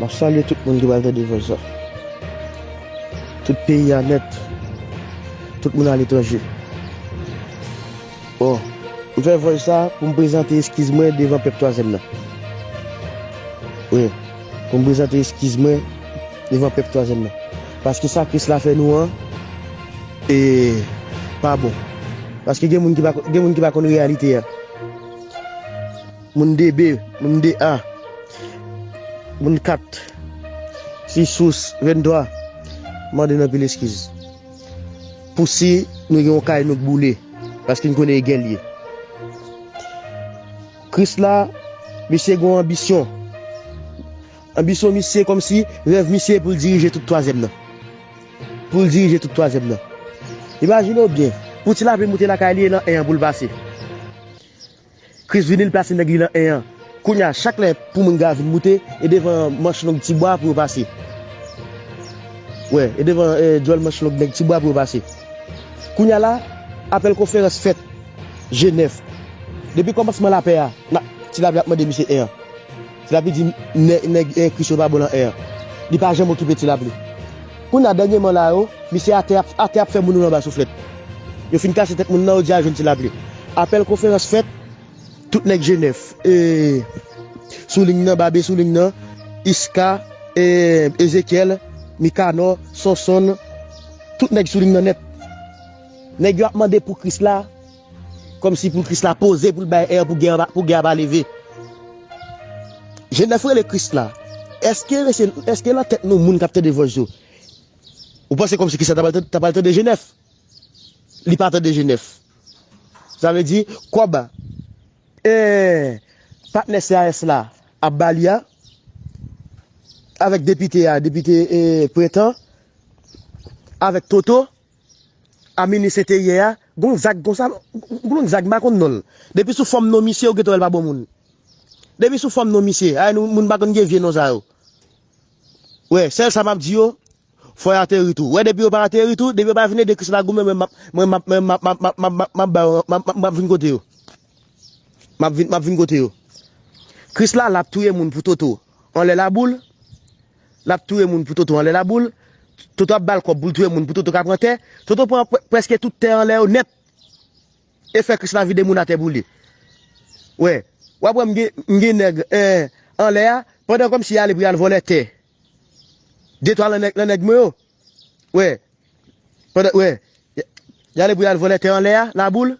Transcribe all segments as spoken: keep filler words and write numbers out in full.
M ap salye tout moun ki pral tande vòj sa. Tout peyi a nèt. Tout moun aletranje. Bon, m fè vòj sa pou m prezante eskiz mwen devan pèp twazyèm nan. Wi, pou m prezante eskiz mwen devan pèp twazyèm nan. Paske sa Kris la fè nou an, e pa bon. Paske gen moun ki pa, gen moun ki pa konn reyalite a. Moun de B, moun de A, moun kat, sis, sous, venntwa, mande n anpil eskiz. Pou si nou gen yon kay nou k boule, paske n konnen e gè l ye. Kris la, misye gen yon anbisyon. Anbisyon misye kòmsi rèv misye pou l dirije tout twazyèm nan. Pou l dirije tout twazyèm nan. Imajine w byen, pou ti lapli moute lakay li e nan en an pou l pase. Kris vini, l plase nèg li nan en an. Kounye a, chak lè pou moun gra vin moute, e devan manch long Tibwa pou yo pase. Wè, e devan, e, djòl manch long nèg Tibwa pou yo pase. Kounye a la, apèl konferans fèt, G nèf. Depi kòmansman lapè a, na, ti lapli ap mande misye en an. Ti lapli di nè-, nèg, e, Kris yo pa bon nan en an. Li pa janm okipe ti lapli. Kounye a, dènyèman la yo, misye atè ap, atè ap fè moun yo anba souflèt. Yo fin kase tèt moun nan, yo di al jwenn ti lapli. Apèl konferans fèt, tout nèg G nèf, e, sou liy nan, Babe sou liy nan, Iska, e, Ezekyèl, Mikanò, Sonsonn, tout nèg sou liy nan nèt. Nèg yo ap mande pou Kris la, kòmsi pou Kris la poze, pou l bay èr, pou gè a pa, pou gè a pa leve. G nèf rele Kris la. Èske, èske nan tèt nou moun k ap tande vòj yo, ou panse kòmsi Kris la ta pral tande, ta pral tande G nèf? Li pa tande G nèf. Sa vle di, kòb, e, patnè C A S la ap ba li a, avèk depite a, depite, e, Prentan, avèk Toto, a minis enteryè a, gon zag konsa, gon zag m pa konn non l. Depi sou fòm non misye, ou gentan wè l pa bon moun. Depi sou fòm non misye, ay nou, moun pa konn gen vye non sa yo. Wè, sèl sa m ap di yo, fò y ateri tou. Wè, depi yo pa ateri tou, depi yo pa vin ede Kris la goumen, mwen m ap, mwen m ap, mwen m ap, m ap, m ap, m ap, m ap ba yo, m ap, m ap, m ap vin kote yo. M ap vin, m ap vin kote yo. Kris la, l ap touye moun pou Toto anlè laboul. L ap touye moun pou Toto anlè laboul. Toto ap ba l kòb pou l touye moun pou Toto ka pran tè. Toto pran pre-, prèske tout tè anlè yo nèt. E fè Kris la vide moun atè pou li. Wè, w ap wè m gen, m gen nèg, eh, anlè a, pandan kòmsi y ale pou y al vòlè tè. De twa lan nèg, lan nèg mwen yo. Wè, pandan, wè, y, y ale pou y al vòlè tè anlè a, laboul.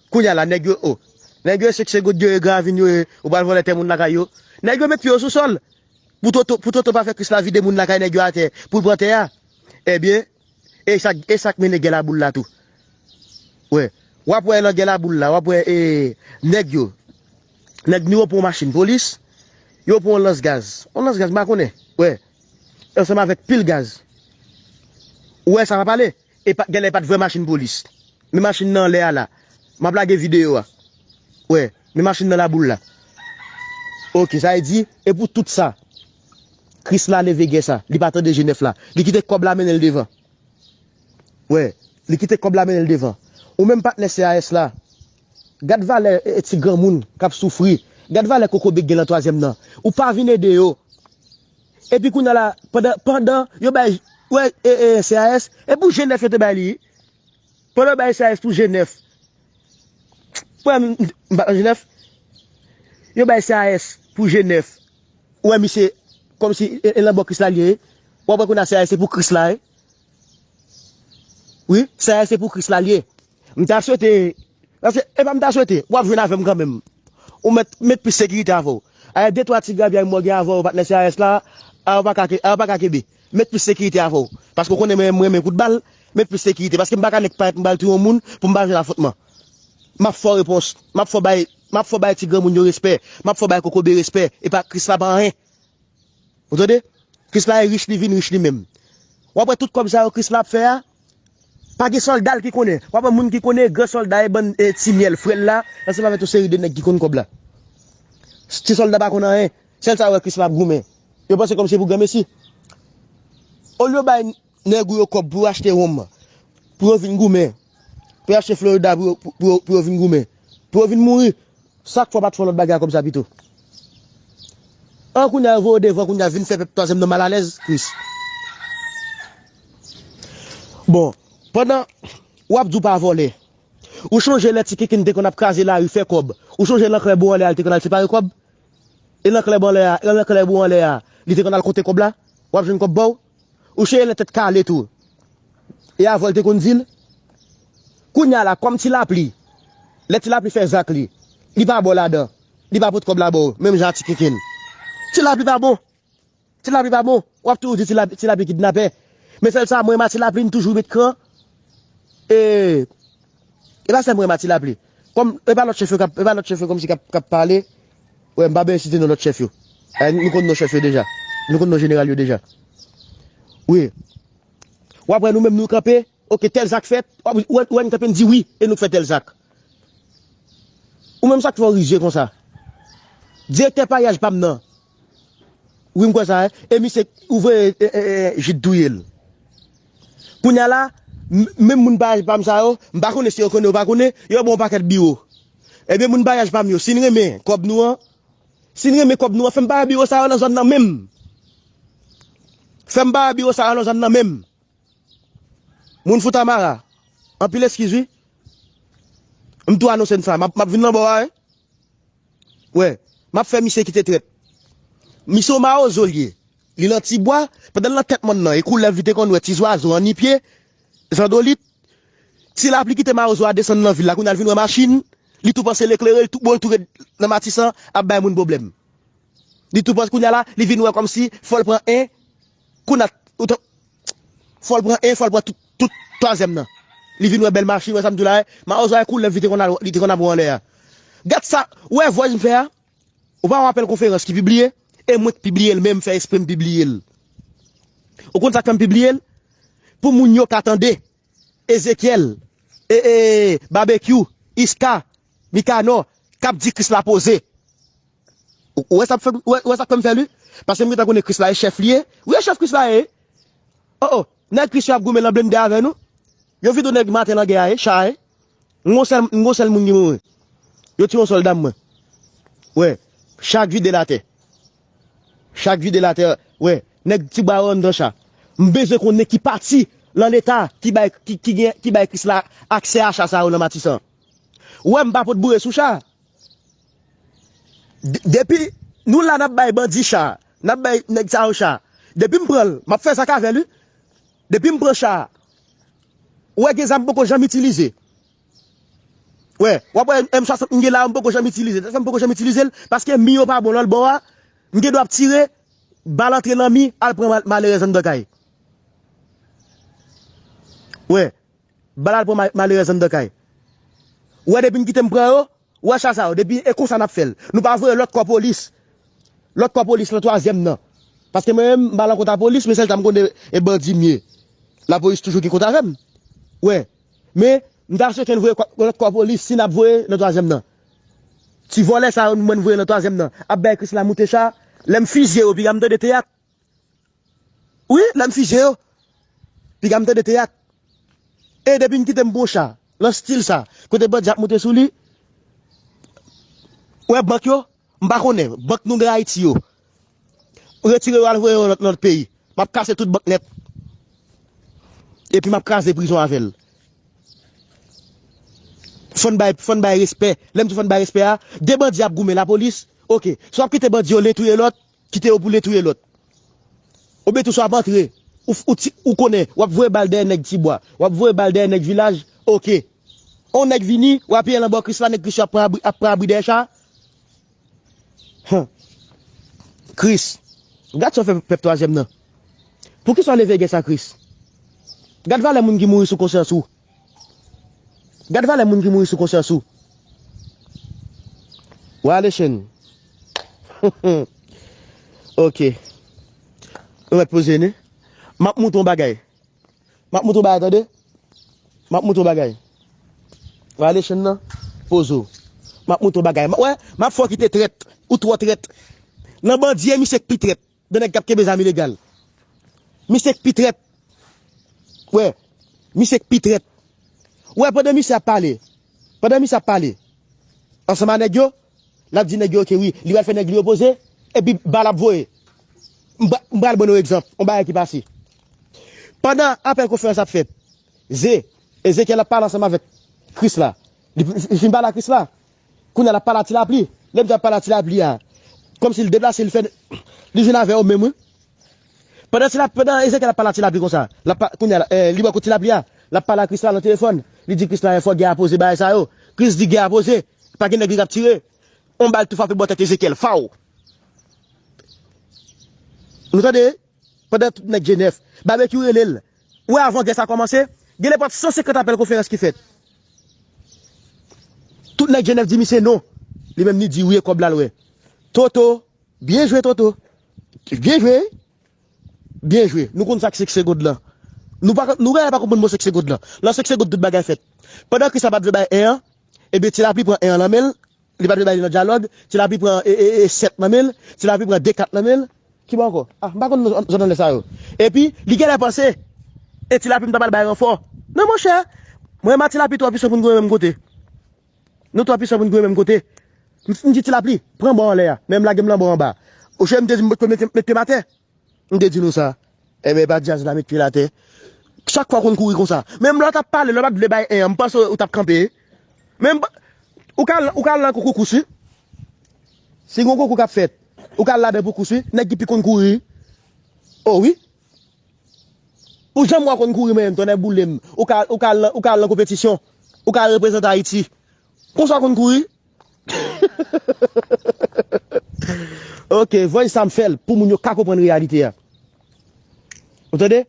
Kounye a la, nèg yo, o. Nèg yo, se, se goud yo ye, gravin yo ye, ou pral vòlè tè moun lakay yo. Nèg yo met pye yo sou sòl. Pou Toto, pou Toto pa fè Kris la vide moun lakay nèg yo atè, pou l pran tè a. Ebyen, e sa, e sa k mennen gè laboul la tou. Wè, w ap wè nan gè laboul la, w ap wè, e, nèg yo. Nèg nou yo pran yon machin polis, yo pran yon lans gaz. Yon lans gaz, m pa konnen. Wè, ansanm avèk pil gaz. Ou wè sa m ap pale? E pa, genlè e pa t vrè machin polis. Men machin nan anlè a la. M ap lage videyo a. Wè, men machin nan laboul la. Oke, sa vle di, e pou tout sa, Kris la leve gè sa. Li pa tande G nèf la. Li kite kòb la mennen l devan. Wè, li kite kòb la mennen l devan. Ou menm patnè C A S la, gad valè, e, e, ti granmoun k ap soufri. Gad valè kokobe k gen lan twazyèm nan. Ou pa vin ede yo. Epi kounye a la, pandan, pandan yo bay, wè, e, e, C A S, e pou G nèf yo te bay li. Pandan yo bay C A S pou G nèf. Wè, m, m pa nan G nèf. Yo bay C A S pou G nèf. Ou wè misye, kòmsi, e, e lan bò Kris la l ye. W ap wè kounye a C A S se pou Kris la, wi. Wi, C A S se pou Kris la l ye. M ta swete, paske, e pa m ta swete, w ap jwenn avè m kanmenm. Ou mèt, met plis sekirite avè w. Ayè, de twa ti grapyay mwen gen avè w, patnè C A S la, a yo pa ka ke-, a yo pa ka kenbe. Met plis sekirite avè w. Paske w konnen mwen, m renmen kout bal, met plis sekirite. Paske m pa ka nèk parèt m pral touye yon moun pou m pa jwenn afwontman. M ap fè w repons, m ap fè w bay, m ap fè w bay ti granmoun yo respè, m ap fè w bay kokobe respè, e pa Kris la pa anyen. Ou tande? Kris la e rich, li vin rich li menm. W ap wè tout kòb sa yo Kris la ap fè a, pa gen sòlda l ki konnen. W ap wè moun ki konnen, gran sòlda e bann, e, ti myèl frè l la, ansanm avèk yon seri de nèg ki konn kòb la. Ti sòlda pa konn anyen. Sèl sa yo wè Kris la ap goumen. Yo panse kòmsi se pou granmesi. Olye yo bay nèg ou yo kòb pou yo achte wonm, pou yo vin goumen, pou yo achte Florida pou yo, pou, pou yo, pou yo vin goumen, pou yo vin mouri. Sa k fè w pa t fè yon lòt bagay ak kòb sa pito? An kounye a yo voye w devan kounye a vin fè pèp twazyèm nan malalèz, Chris. Bon, pandan w ap di w pa vòlè, ou chonje lè Ti Kinkin te konn ap kraze lari fè kòb? Ou chonje lan klèb ou anlè a li te konn al separe kòb? E lan klèb anlè a, lan klèb ou anlè a, li te konn al konte kòb la? W ap jwenn kòb ba w? Ou chonje lè Tèt Kale tou? E avè w te konn di l? Kounye a la, kòm Ti Lapli, lè Ti Lapli fè zak li, li pa ba w ladan, li pa pot kòb la ba w, menm jan a Ti Kinkin. Ti Lapli pa bon. Ti Lapli pa bon. W ap toujou di Ti Lapli, Ti Lapli kidnapè. Men sèl sa, mwen, Ti Lapli, m toujou met kran. E, e pa sèl mwen, Ti Lapli. Kòm, e pa lòt chèf yo k ap, e pa lòt chèf yo kòmsi k ap, k ap pale. Wè, m pa bezwen site non lòt chèf yo. Eh, nou konn non chèf yo deja. Nou konn non jeneral yo deja. Wi. W ap wè nou menm nou kanpe, oke, tèl zak fèt, w ap, ou wè, ou wè n kanpe n di wi, e nou k fè tèl zak. Ou menm sa k fè w rizye konsa? Direktè paryaj pa m nan. Wi, m kwè sa, wi. E misye, ou voye, e, e, e, Jid touye l. Kounye a la, m, menm moun paryaj pa m sa yo, m pa konnen si yo konnen ou pa konnen, yo ba w yon pakèt biwo. Ebyen, moun paryaj pa m yo, si n renmen kòb nou an, si n renmen kòb nou an, fè m pa wè biwo sa yo nan zòn nan menm. Fè m pa wè biwo sa yo nan zòn nan menm. Moun Foutamara, anpil eskiz wi. M tou anonse n sa, m ap, m ap vin nan bò a, wi. Wè, m ap fè misye kite trèt. Misye yon mawozo l ye. Li nan Tibwa, pandan l nan tèt mòn nan, e koulèv li te konn wè, ti zwazo, annipye, zandolit. Ti Lapli kite mawozo a desann nan vil la, kounye a l vin wè machin, li tou panse l eklere, li tou, bon, l tou ret nan Matisan, ap bay moun pwoblèm. Li tou panse kounye a la, li vin wè kòmsi, fò l pran en, kounye a, ou t-, fò l pran en, fò l pran tout, tout twazyèm nan. Li vin wè bèl machin, wè sa m di w la, wè, mawozo a koulèv li te konn al, li te konn ap wè anlè a. Gad sa, ou wè vwaj m fè a? Ou pa wè apèl konferans ki pibliye? E mwen k pibliye l, men m fè espre m pibliye l. Ou konn sa k fè m pibliye l? Pou moun yo ka tande. Ezekyèl, e, e, Babekyou, Iska, Mikanò, k ap di Kris la poze. Ou, ou wè sa k fè m, ou wè, ou wè sa k fè m fè l, wi? Paske m gentan konnen Kris la e chèf li ye. Wi, e chèf Kris la ye. O, o, nèg Kris yo ap goumen nan blende avè nou. Yo vide yon nèg maten nan gè a, e, cha, e. M gon sèl, m gon sèl moun ki mouri. Yo tiye yon sòlda m mwen. Wè, cha k vide l atè. Cha k vide l atè, wè, nèg Tibwa yo anndan cha. M bezwen konnen ki pati lan Leta ki bay, ki, ki gen, ki bay Kris la aksè a cha sa yo nan Matisan. Wè, m pa pot boure sou cha. De-, depi nou la n ap bay bandi cha, n ap bay nèg sa yo cha. Depi m pran l, m ap fè zak avè l, wi. Depi m pran cha, ou wè gen zam m poko janm itilize. Wè, w ap wè M swasant m gen la, m poko janm itilize. Sa m poko janm itilize l, paske mi yo pa bon lòt bò a, m gen dwa ap tire, bal antre nan mi, al pran mal-, malerèz anndan kay. Wè, bal al pran ma-, malerèz anndan kay. Wè, depi m kite m pran yo, wè cha sa yo, depi e konsa n ap fè l. Nou pa voye lòt kò polis. Lòt kò polis lan twazyèm nan. Paske mwen menm, m pa lan kont a polis, men sèl sa m konnen e bandi m ye. Lapolis toujou gen kont avè m. Wè. Men, m ta swete n voye kò, lòt kò polis, si n ap voye lan twazyèm nan. Ti vòlè sa yo, mwen n voye lan twazyèm nan. Ap bay Kris la moute cha, lè m fizye yo, piga m tande teyat. Wi, lè m fizye yo, piga m tande teyat. E depi m kite m pran cha, lan stil sa, kote bandi ap moute sou li, wè bank yo, m pa konnen, bank nou gen Ayiti yo. Retire yo al voye yo lòt, lòt peyi. M ap kase tout bank nèt. Epi m ap kraze prizon avè l. Fò n bay, fò n bay respè. Lè m di fò n bay respè a, de bandi ap goumen lapolis. Oke. Si w ap kite bandi yo len touye lòt, kite yo pou len touye lòt. Oubyen tou si w ap antre, ou, ou, ti, ou konnen, w ap voye bal dèyè nèg Tibwa, w ap voye bal dèyè nèg vilaj, oke. On nèg vini, w apiye l anba Kris la, nèg Kris yo ap pran abri, ap pran abri dèyè cha. Hum. Kris. Gad sa w fè pèp twazyèm nan. Poukisa w leve gè sa, Kris? Gad valè moun ki mouri sou konsyans ou. Gad valè moun ki mouri sou konsyans ou. Wale chen. Oke. Ou mèt poze, ne? M ap montre yon bagay. M ap montre w bagay, tande. M ap montre w bagay. Wale chen nan, poze w. M ap montre w bagay. M, wè, m ap fè w kite trèt. Ou twò trèt. Nan bandi, e misye k pi trèt. De nèg k ap kenbe zam ilegal. Misye k pi trèt. Wè, misye k pi trèt. Wè, pandan misye ap pale. Pandan misye ap pale. Ansanm a nèg yo, l ap di nèg yo, oke, wi, li pral fè nèg li yo poze. epi bal ap voye. M pra- m pral ban nou egzanp, yon bagay ki pase. Pandan apèl konferans ap fèt, Ze, Ezekyèl ap pale ansanm avèk Kris la. Li, li fin pale a Kris la. Kounye a l ap pale a Ti Lapli. Lè m di ap pale a Ti Lapli a, kòmsi l deplase, l fè, li jwenn avè yo menm, wi. Pandan Ti Lapli, pandan Ezekyèl ap pale a Ti Lapli konsa, l ap pa- kounye a, eh, li bò kot Ti Lapli a, l ap pale a Kris la nan telefòn. Li di Kris la, eh, fò gè a poze bagay sa yo. Kris di gè a poze. Pa gen nèg li k ap tire. On bal tou frape bò tèt Ezekyèl. Faw. Nou tande? Pandan tout nèg Jenèf, Babekyou rele l. Ou wè avan gè sa kòmanse, gen nenpòt san senkant apèl konferans ki fèt. Tout nèg Jenèf di misye non. Li menm li di wi e kòb la l wè. Toto, byen jwe Toto. Byen jwe. Byen jwe. Nou konn sa k se k se God lan. Nou pa nou genlè pa konprann mo se k se God lan. Nan se k se God tout bagay fèt. Pandan Kris la pa t vle bay en an, ebyen Ti Lapli pran en an nan men l, li pa t vle bay li nan dyalòg, Ti Lapli pran e, e, e, sèt nan men l, Ti Lapli pran de kat nan men l. Ki bò ankò? Ah, m pa konn zòn anlè sa yo. Epi, li genlè panse, e Ti Lapli m ta pral bay ranfò. Non, monchè, mwen m a Ti Lapli twò pwisan pou n goumen menm kote. Nou twò pwisan pou n goumen menm kote. M, m di Ti Lapli, pran bò anlè a, men m lage m nan bò anba. Oche m te di m mete, mete m atè. M te di nou sa. Enben, e pa djaz la met pye l atè. Chak fwa w konn kouri konsa. Menm lè w t ap pale, lè w pa t vle bay en an, m panse w t ap kanpe. Men m pa- ou ka al, ou ka al nan konkou kous wi. Si gon konkou k ap fèt, ou ka al ladan pou kous wi. Nèg ki pi konn kouri. O wi. Ou janm wè w konn kouri menm, tonnè boule m. Ou ka, ou ka al nan, ou ka al nan konpetisyon. Ou ka al reprezante Ayiti. Konsa w konn kouri. Ok, voice sa m fè l pou moun yo ka konprann reyalite a. Ou tande?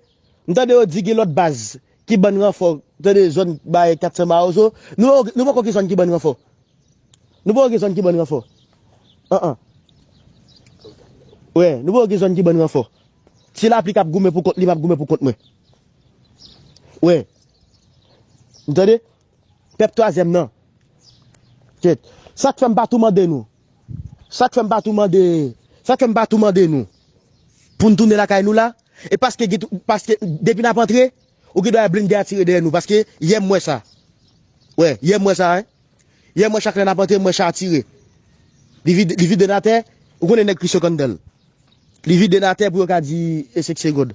M tande yo di gen lòt baz ki bann ranfò, tande zòn bay kat san Mawozo. Nou, nou poko gen zòn ki bann ranfò. Nou poko gen zòn ki bann ranfò. An an. Wè, nou poko gen zòn ki bann ranfò. Ti Lapli k ap goumen pou kont li, m ap goumen pou kont mwen. Wè. M tande? Pèp twazyèm nan. Kèt. Sa k fè m pa tou mande nou. Sa k fè m pa tou mande. Sa k fè m pa tou mande nou. Pou n tounen lakay nou la. E paske, gen tou- paske depi n ap antre, ou gen dwa blende a tire dèyè nou. Paske yè m wè sa. Wè, yè m wè sa, wi. Yè m wè chak lè n ap antre, m wè cha a tire. Li vide, li vide n atè. Ou konnen nèg Kris yo k anndan l. Li vide n atè pou yo ka di e se k se God.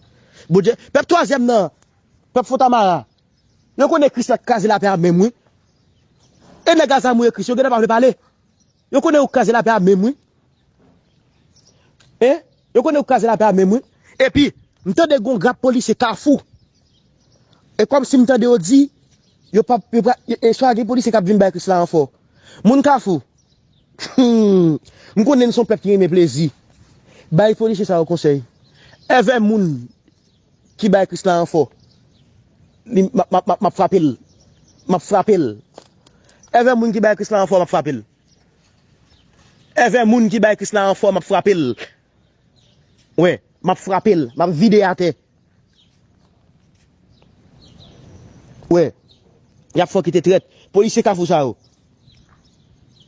Bondye, pèp twazyèm nan, pèp Fontamara. Yo konnen Kris la k kraze lapè a menm wi. E nèg a zam ou e Kris, yo genlè pa vle pale. Yo konnen yo k kraze lapè a menm wi. Hein? Yo konnen yo k kraze lapè a menm wi. Epi, m tande gon grap polisye Kafou. E kòmsi m tande yo di, yo p ap, yo pa, e, e swa gen polisye k ap vin bay Kris la ranfò. Moun Kafou, hmm, m konnen n se yon pèp ki renmen plezi. Bay polisye sa yo konsèy. Èvè moun ki bay Kris la ranfò, li, m ap, m ap, m ap, m ap frape l. M ap frape l. Èvè moun ki bay Kris la ranfò, m ap frape l. Èvè moun ki bay Kris la ranfò, m ap frape l. Wè, m ap frape l. M ap vide atè. Wè. Y ap fè w kite trèt. Polisye Kafou sa yo.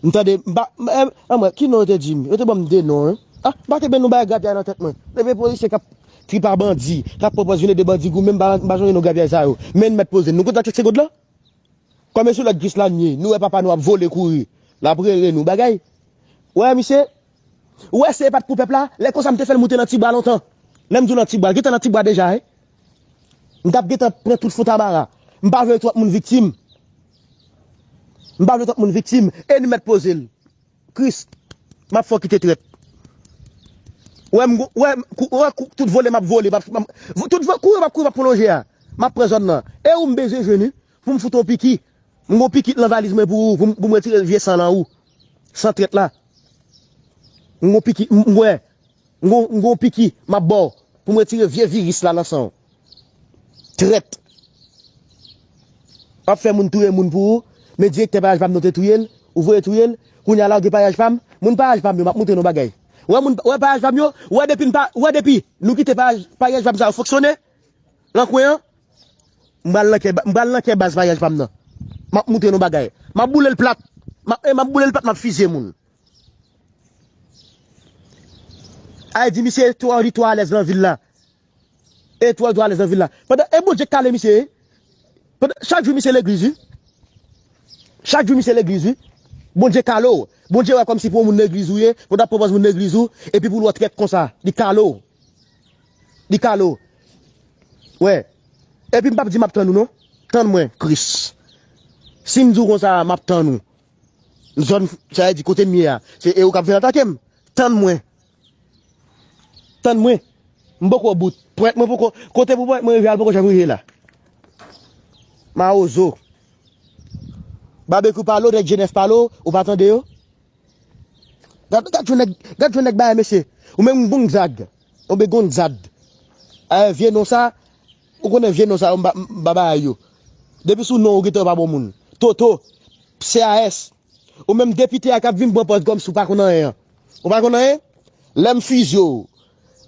M tande, m pa, m, eh, anmwey, ki non yo te di m? Yo te ban m de non, wi. Ah, m pa te benn yon bagay grapyay nan tèt mwen. Leve polisye k ap trip a bandi, k ap pran pòz vin ede bandi goumen, m pa, m pa sonje non grapyay sa yo. Men n mèt poze n. Nou konn sa k se God lan? Kòm e sou lòd Kris la n ye, nou wè papa nou ap vole kouri. L ap rele nou bagay. Wè, misye, ou wè se pa t pou pèp la, lè konsa m te fè l moute nan tibwa lontan. Lè m di w nan tibwa, l gentan nan tibwa deja, wi. M t ap gentan pran tout Fontamara. M pa vle twòp moun viktim. M pa vle twòp moun viktim. E n mèt poze l. Kris, m ap fè w kite trèt. Wè, m, wè, m, kou, wè, kou, tout vole, m ap vole. M ap, m ap, tout vo- kouri, m ap kouri, m ap pran lonje a. M ap pran zòn nan. E ou m bezwen jwenn, wi. Pou m fout w piki. M gon piki nan valiz mwen pou ou, pou m, pou m retire vye san nan ou. San trèt la. M gon piki, m, m, wè. M gon, m gon piki, m ap ba w. Pou m retire vye viris la nan san w. Trèt. W ap fè moun touye moun pou ou. Men direktè Payaj Pam nan te touye l. Ou voye touye l. Kounye a la, ou gen Payaj Pam. Moun Payaj Pam yo, m ap montre nou bagay. Wè moun, wè Payaj Pam yo, wè depi n pa, wè depi nou kite Payaj, Payaj Pam sa yo fonksyone. Nan kwen an, m pral nan kè, m pral nan kè baz Payaj Pam nan. M ap montre nou bagay. M ap boule l plat. M ap, e m ap boule l plat, m ap fizye moun. Ay di misye twò, li twò alèz nan vil la. E twò, li twò alèz nan vil la. Pandan, e Bondye k kale misye, wi. Pandan, chak jou misye legliz, wi. Chak jou misye legliz, wi. Bondye kale w. Bondye wè kòmsi pou yon moun legliz ou ye, pou w t ap pran pòz moun legliz ou, epi pou l wè w trèt konsa. Li kale w. Li kale w. Wè. Epi m p ap di m ap tann ou non. Tann mwen, Kris. Si m di w konsa, m ap tann ou. Zòn, sa vle di kote m ye a. Se e ou k ap vin atake m. Tann mwen. Tann mwen. M poko bout. Pwent mwen poko, kote pou pwent mwen rive a, l poko janm rive la. Mawozo. Babekyou pale w, nèg Jenèf pale w, ou pa tande yo? Gad, gad jan nèg, gad jan nèg bagay mesye. Ou menm Gonzag. Oubyen Gonzad. Eh, vye non sa, ou konnen vye non sa yo, m pa, m pa bay yo. Depi sou non ou gentan pa bon moun. Toto, C A S. Ou menm depite a k ap vin pran pòz kòmsi w pa konn anyen an. Ou pa konn anyen? Lè m fizye w.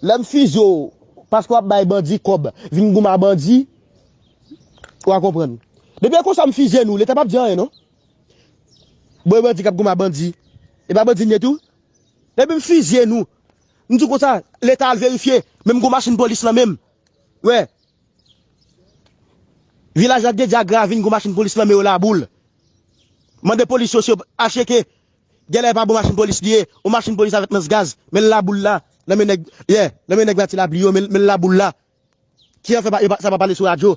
Lè m fizye w, paske w ap bay bandi kòb, vin goumen a bandi, w a konprann. Depi e konsa m fizye nou, Leta p ap di anyen non. Bon, e bandi k ap goumen a bandi. E pa bandi n ye tou? Depi m fizye nou, m di w konsa, Leta al verifye, menm gon machin polis nan men m. Wè. Vilaj la te deja grav, vin gon machin polis nan men yo laboul. Mande polis yo si yo acheke. Genlè e pa bon machin polis li ye, yon machin polis avèk lans gaz, men l laboul la, nan men nèg, yeah, nan men nèg Latila pli yo, men, men l laboul la. Ki an fè pa, yo pa, sa pa pale sou radyo.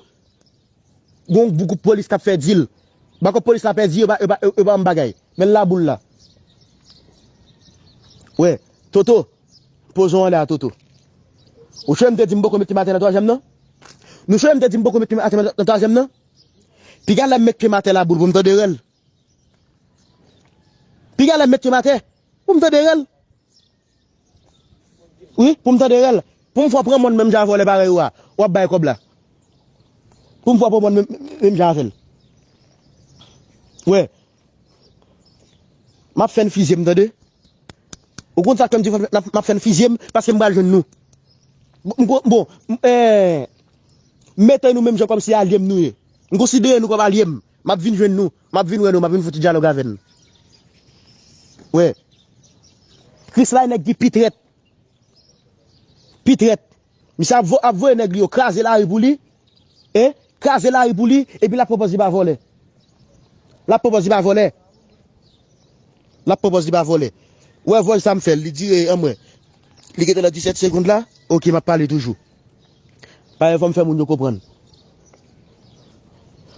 Gon gwoup polis k ap fè dil. Bakòp polis la pèdi, yo pa, yo pa, yo pa yon bagay. Men l laboul la. Wè, Toto, poze w anlè a, Toto. Ou sonje m te di m poko met pye m atè nan twazyèm nan? Nou sonje m te di m poko met pye m atè nan twazyèm nan? Piga lè m met pye m atè laboul pou m tande rèl. Piga lè m met pye m atè pou m tande rèl. Wi, pou m tande rèl. Pou m fè w pran mòn menm jan avè w lè parèy ou a. W ap bay kòb la. Pou m fè w pran mòn menm, menm jan avè l. Wè. M ap fè n fizye m, tande. Ou konn sa k fè m di m ap, m ap fè n fizye m, paske m pral jwenn nou. M, m, bon, m, eh, mete nou menm jan kòmsi alye m nou ye. M konsidere nou kòm alye m. M ap vin jwenn nou. M ap vin wè nou. M ap vin fouti dyalòg avè n. Wè. Krisla e nèg ki pi trèt. Pi trèt. Misye ap vo-, ap voye nèg li yo kraze lari pou li. Hein? Kraze lari pou li. Epi l ap pran pòz li pa vòlè. L ap pran pòz li pa vòlè. L ap pran pòz li pa vòlè. Ou wè vòl sa m fè l, li dire anmwey. Li gentan nan disèt segonn la. Oke, m ap pale toujou. Paske fò m fè moun yo konprann.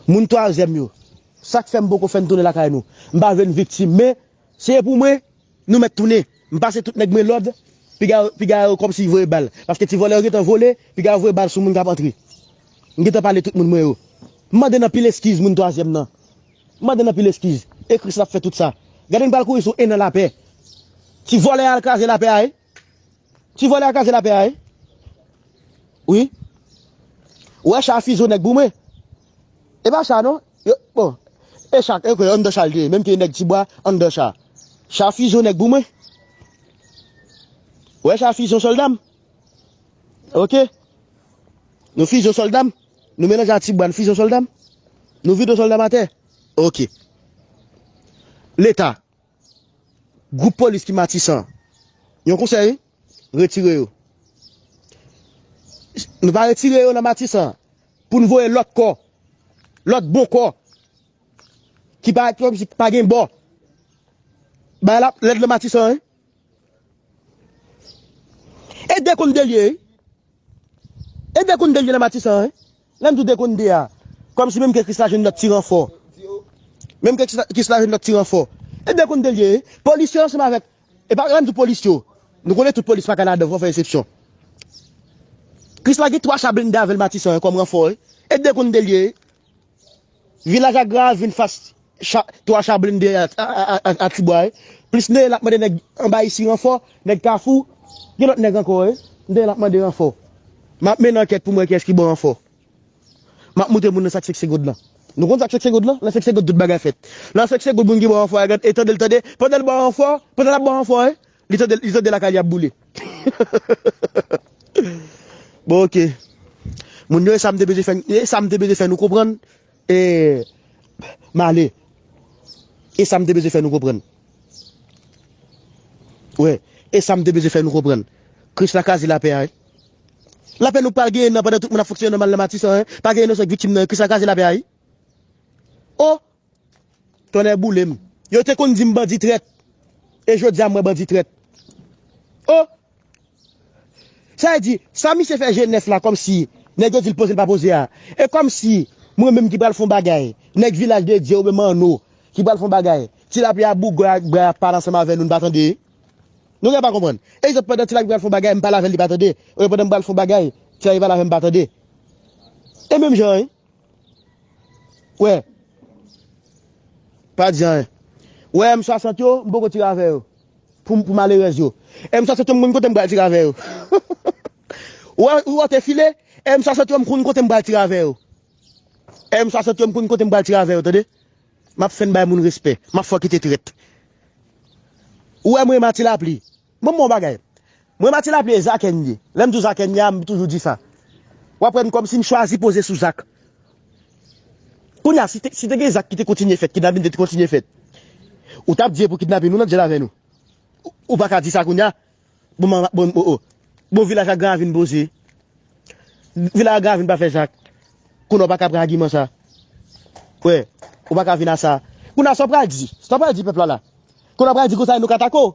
Moun twazyèm yo. Sa k fè m poko fè n tounen lakay nou. M pa vle n viktim, men se pou mwen, nou mèt tounen. M pase tout nèg mwen lòd, piga, piga yo kòmsi voye bal. Paske ti vòlè yo gentan vole, piga yo voye bal sou moun k ap antre. M gentan pale tout moun mwen yo. M mande n anpil eskiz moun twazyèm nan. M mande n anpil eskiz. E Kris l ap fè tout sa. Gade n pral kouri sou en an lapè. Ti vòlè a al kraze lapè a, wi. Ti vòlè a kraze lapè a, wi. Wi. Ou wè cha fizo nèg pou mwen. E pa cha non. Yo, bon. E cha, e kwe, anndan cha l te ye. Menm ke nèg Tibwa, anndan cha. Cha fizo nèg pou mwen. Ou wè cha fizo sòlda m. Oke. Nou fizo sòlda m. Nou melanje a Tibwa, nou fizo sòlda m. Nou vide sòlda m atè. Oke. Leta. Gwoup polis ki Matisan. Yon konsèy, retire yo. Nou pa retire yo nan Matisan pou n voye lòt kò, lòt bon kò, ki pa, ki pa gen bò. Bay la, lèd nan Matisan, wi. E de konn de l ye, wi. E de konn de l ye nan Matisan, wi. Lè m di w de konn de a, kòmsi menm ke Krisla jwenn lòt ti ranfò. Menm ke Krisla, Krisla jwenn lòt ti ranfò. E de konn de l ye, wi. Polis yo ansanm avèk, e pa, lè m di w polis yo, nou konnen tout polis pa Kanada, fò fè eksepsyon. Krisla gen twa cha blende avè l Matisan, wi, kòm ranfò, wi. E de konn de l ye, wi. Vilaj Agra a vin fas cha, twa cha blende a, a, a, a, a Tibwa, wi. Plis Neye l ap mande nèg anba isi ranfò, nèg Kafou, gen lòt nèg ankò, wi. Neye l ap mande ranfò. M ap mennen ankèt pou m wè kiyès ki ban ranfò. M ap montre moun nan sa k senk segonn lan. Nou konn sa k senk segonn lan? Nan senk segonn tout bagay fèt. Nan senk segonn moun ki ban ranfò a, gad, e tande l tande. Pandan l ban ranfò, pandan l ap ban ranfò, wi. Li tande, li tande lakay li ap boule. Bon, oke. Moun yo, e sa m te bezwen fè, e sa m te bezwen fè nou konprann. E, m ale. E sa m te bezwen fè nou konprann. Wi, e sa m te bezwen fè nou konprann. Krisla kraze lapè a, wi. Lapè nou pral genyen nan pandan tout moun ap fonksyone nòmal nan Matisan, wi. Pa gen inosan k viktim nan, Krisla kraze lapè a, wi. O! Tonnè boule m. Yo te konn di m bandi trèt. E jodi a m wè bandi trèt. Oh! Sa vle di, sa misye fè G nèf la kòmsi nèg yo di l poze l pa poze a. E kòmsi mwen menm ki pral fè yon bagay, nèg Vilaj de Dye oubyen Manno ki pral fè yon bagay, Ti Lapli a bougay ak bra ap pale ansanm avè nou, n pa tande. Nou gen pa konprann. Egzanp, pandan Ti Lapli pral fè yon bagay, m pale avè l, li pa tande. Oubyen pandan m pral fè yon bagay, Ti Lapli pale avè m, m pa tande. E menm jan, wi. Wè. Pa di anyen. Wè, M swasant yo, m poko tire avè yo. Pou, pou malerèz yo. M swasant yo, m konn kote m pral tire avè yo. Wè, ou te file, M swasant yo, m konn kote m pral tire avè yo. M swasant yo, m konn kote m pral tire avè yo, tande? M ap fè n bay moun respè. M ap fè w kite trèt. Ou wè mwen Mati Lapli. Bon, bon bagay. Mwen Mati Lapli e Zakè n ye. Lè m di w Zakè n ye a, m toujou di sa. W ap wè m kòmsi m chwazi poze sou Zak. Kounye a, si te, si te gen Zak ki te kontinye fèt, kidnapin te kontinye fèt, ou t ap di e pou kidnapin nou nan djèl avè nou. Ou, ou pa ka di sa kounye a. Bon, man, bon, oh, oh. Bon, Vilaj ak Gran Ravin poze. Vilaj ak Gran Ravin pa fè Zak. Kounye a ou pa ka pran agiman sa. Wè, ou pa ka vin a sa. Kounye a sa w pral di. Sa w pral di pèp la la. Kounye a w pral di konsa nou ka tako.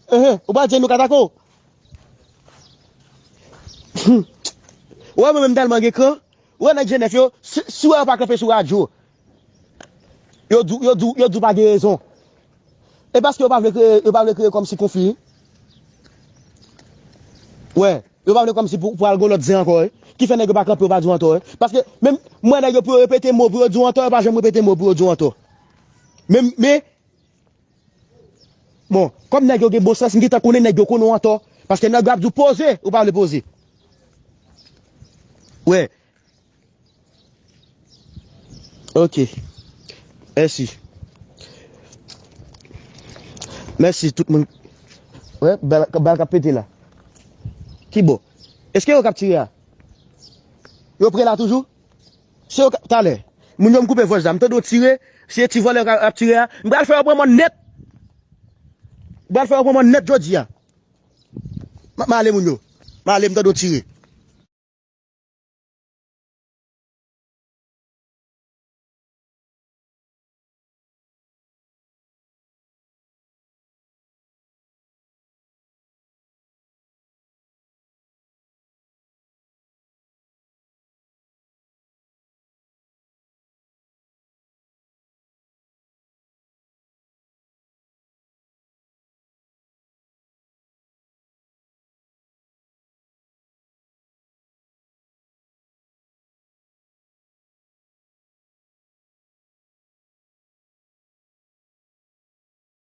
Enhen, ou pral di nou ka tako. Ou wè mwen menm tèlman gen kran. Ou wè nèg G nèf yo, si, si w wè yo pa kanpe sou radyo. Yo di w, yo di w, yo di w pa gen rezon. E paske yo pa vle kreye, yo pa vle kreye kòmsi konfli. Wè, yo pa vle kòmsi pou, pou al gon lòt zen ankò, wi. Ki fè nèg yo pa kanpe, yo pa di w antò, wi. Paske menm mwen nèg yo pou yo repete mo pou yo di w antò, yo pa janm repete mo pou yo di w antò. Men, men, bon, kòm nèg yo gen bon sans, m gentan konnen nèg yo konnen w antò. Paske nèg yo ap di w poze, ou pa vle poze. Wè. Ok. Mèsi. Mèsi tout moun. Wè, bal, bal k ap pete la. Ki bò? Èske yo k ap tire a? Yo pre la toujou? Se yo k ap, talè. Moun yo m koupe vòch la. M tande yo tire. Se ti vòlè k ap tire a. M pral fè yo pran mòn nèt. M pral fè yo pran mòn nèt jodi a. M, m ale moun yo. M ale m tande yo tire.